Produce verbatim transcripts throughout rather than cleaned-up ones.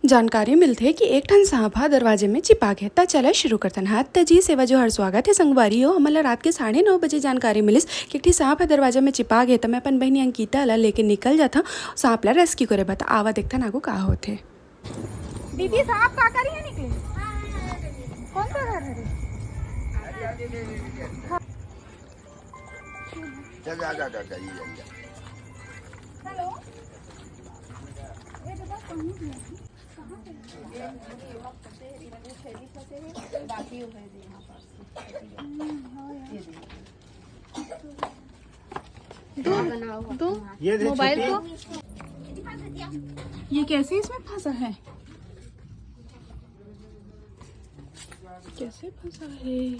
जानकारी मिलथे कि एक ठन सांप ह दरवाजे में चिपा गे। त चला शुरू करथन। हाँ त जी, सेवा जोहार, स्वागत हे संगवारी हो। हमन ला रात के साढ़े नौ बजे जानकारी मिलिस कि एक ठी सांप ह दरवाजा में चिपा गे। त मैं अपन बहिनी अंकिता ला लेके निकल जाथन सांप ला रेस्क्यू करे बर। त आवा देखथन आगू का होथे। दीदी, सांप का करी है निकले? कौन सा घर है रे? जा, जा, जा, जा, जा, ये, ये, ये। हेलो। ये तो बस पहुंच गया। कहाँ पे? ये, ये, ये, ये, बाकी है यहाँ पास। हम्म, हाँ यार। ये देखिए। दो, दो ये दे मोबाइल छोटी। को। ये कैसे इसमें फंसा है? कैसे फंसा है?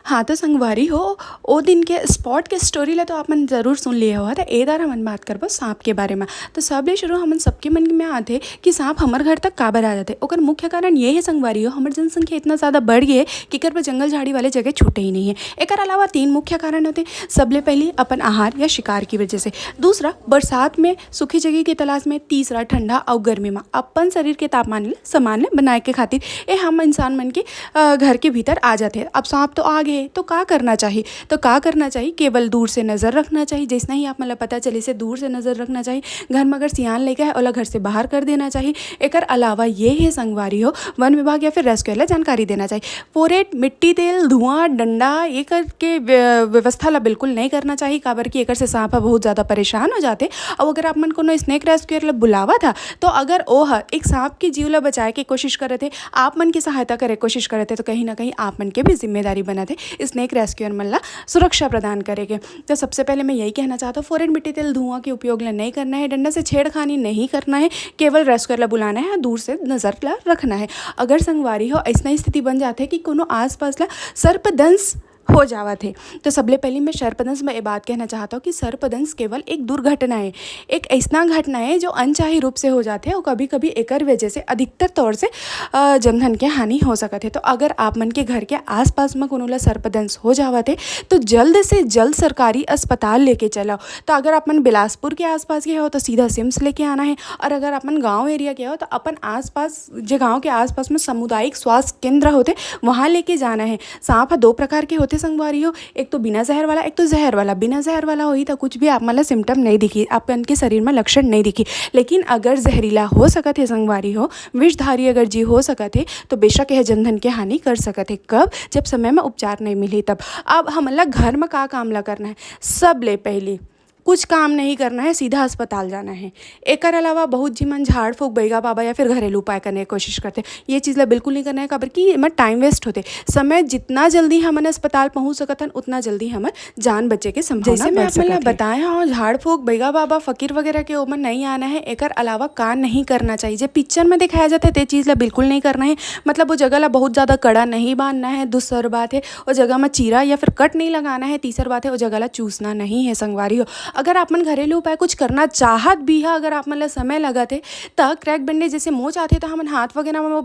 हाँ, तो संगवारी हो, ओ दिन के स्पॉट के स्टोरी ला तो आप मन जरूर सुन लिए हो। त ए दार हमन बात करबो सांप के बारे में। तो सबले शुरू हमन सबके मन में आथे कि सांप हमर घर तक काबर आ जाथे। ओकर मुख्य कारण ये हे संगवारी हो, हमर जनसंख्या इतना ज़्यादा बढ़ गई है कि एकर बर जंगल झाड़ी वाले जगह छूटे ही नहीं है। एकर अलावा तीन मुख्य कारण होथे। सबले पहली अपन आहार या शिकार की वजह से, दूसरा बरसात में सूखी जगह की तलाश में, तीसरा ठंडा अउ गर्मी में अपन शरीर के तापमान ले समान ले बनाए के खातिर। ए हम इंसान मन के अ, घर के भीतर आ जाथे। अब सांप तो आ गे हे, तो का करना चाही? तो का करना चाही? केवल दूर से नज़र रखना चाही। जैसना ही आप मन ला पता चले से दूर से नज़र रखना चाही। घर में अगर सियान लइका है, ओला घर से बाहर कर देना चाही। एकर अलावा ये हे संगवारी हो, वन विभाग या फिर रेस्क्यू ला जानकारी देना चाही। फोरेट, मिट्टी तेल, धुआं, डंडा, ये करके व्य-, व्यवस्था ला बिल्कुल नहीं करना चाही, काबर कि एकर से सांप ह बहुत ज़्यादा परेशान हो जाथे। अउ अगर आप मन कोनो स्नेक रेस्क्यूअर ला बुलावत ह, तो अगर ओ ह एक सांप के जीव ला बचाए के कोशिश करत हे, आप मन के सहायता करे कोशिश करत हे, तो कहीं ना कहीं आप मन के भी जिम्मेदारी बनत हे स्नेक रेस्क्यूअर मन ला सुरक्षा प्रदान करे के। तो सबसे पहले मैं यही कहना चाहता हूँ, फोरेट, मिट्टी तेल, धुआं के उपयोग ला नहीं करना है, डंडा से छेड़खानी नहीं करना है, केवल रेस्क्यूअर ला बुलाना है, दूर से नज़र ला रखना है। अगर संगवारी हो, ऐसना स्थिति बन जाथे कि कोनो आसपास ला सर्पदंश हो जावत हे, तो सबले पहली मैं सर्पदंश में ये बात कहना चाहता हूँ कि सर्पदंश केवल एक दुर्घटना है, एक ऐसना घटना है जो अनचाही रूप से हो जाथे और कभी-कभी एकर वजह से अधिकतर तौर से, अ, जनधन के हानि हो सकत हे। तो अगर आप मन के घर के आसपास में कोनो ला सर्पदंश हो जावत हे, तो जल्द से जल्द सरकारी अस्पताल लेके चलाओ। तो अगर आप मन बिलासपुर के आसपास के हो, तो सीधा सिम्स लेके आना है, और अगर आप मन गाँव एरिया के हो, तो अपन आसपास, जे गाँव के आसपास में सामुदायिक स्वास्थ्य केंद्र होथे, वहाँ लेके जाना है। सांप ह दो प्रकार के होथे संगवारी हो, एक तो बिना जहर वाला, एक तो जहर वाला। बिना जहर वाला होही त कुछ भी आप मन ला सिम्टम नहीं दिखी, आप मन के शरीर में लक्षण नहीं दिखी। लेकिन अगर जहरीला हो सकत हे संगवारी हो, विषधारी अगर जी हो सकत हे, तो बेशक यह जनधन के हानि कर सकत हे। कब? जब समय में उपचार नहीं मिलही तब। अब हमन ला घर में का काम ला करना है? सबले पहले कुछ काम नहीं करना है, सीधा अस्पताल जाना है। एकर अलावा बहुत झी मन झाड़ फूँक, बैगा बाबा या फिर घरेलू उपाय करने की कोशिश करथे। ये चीज़ ला बिल्कुल नहीं करना है, काबर कि एमा टाइम वेस्ट होथे। समय जितना जल्दी हमन अस्पताल पहुँच सकत हन, उतना जल्दी हमर जान बचे के संभावना जैसे मैं बढ़ आप मन ला सकत हे। बताए हव, झाड़ फूँक, बैगा बाबा, फकीर वगैरह के ओमा नहीं आना है। एकर अलावा का नहीं करना चाहिए, जे पिक्चर में दिखाया जाथे, ते चीज़ ला बिल्कुल नहीं करना है। मतलब, वो जगह ला बहुत ज़्यादा कड़ा नहीं बांधना है। दूसर बात है, वो जगह में चीरा या फिर कट नहीं लगाना है। तीसर बात है, वो जगह ला चूसना नहीं है संगवारी हो। अगर आप मन घरेलू उपाय कुछ करना चाहत भी है, अगर आप मन ला समय लगत है, त क्रैक बैंडेज, जैसे मोच आथे, त हमन हाथ वगैरह में, अ,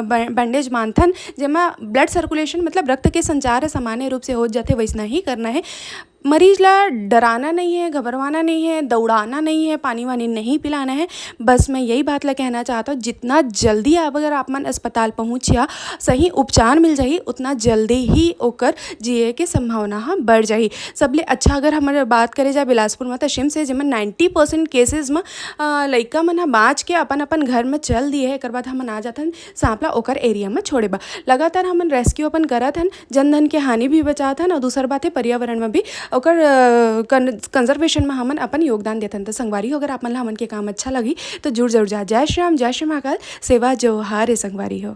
बै-, बैंडेज बांधथन, जेमा ब्लड सर्कुलेशन, मतलब रक्त के संचार है, सामान्य रूप से हो जाथे, वैसना ही करना है। मरीज ला डराना नहीं है, घबरवाना नहीं है, दौड़ाना नहीं है, पानी वानी नहीं पिलाना है। बस मैं यही बात ला कहना चाहता हूँ, जितना जल्दी आप, अगर आप मन अस्पताल पहुँचिया, सही उपचार मिल जाही, उतना जल्दी ही ओकर जिए के संभावना ह बढ़ जाही। सबले अच्छा अगर हमर बात करे जाए बिलासपुर में, त सिम्स हे, जेमा नाइंटी परसेंट केसेस में, अ, लइका मन ह बाँच के अपन अपन घर में चल दिए हे। एकर बाद हमन आ जाथन सांप ला ओकर एरिया में छोड़े बर। लगातार हमन रेस्क्यू अपन करत हन, जनधन के हानि भी बचात हन, और दूसर बात है, पर्यावरण में भी ओकर, अ, कन-, कंजर्वेशन में हमन अपन योगदान देथन। त संगवारी हो, अगर आप मन ला हमन के काम अच्छा लगही, तो जुड़ जरूर जा। जय श्री राम, जय श्री महाकाल, सेवा जोहार हे संगवारी हो।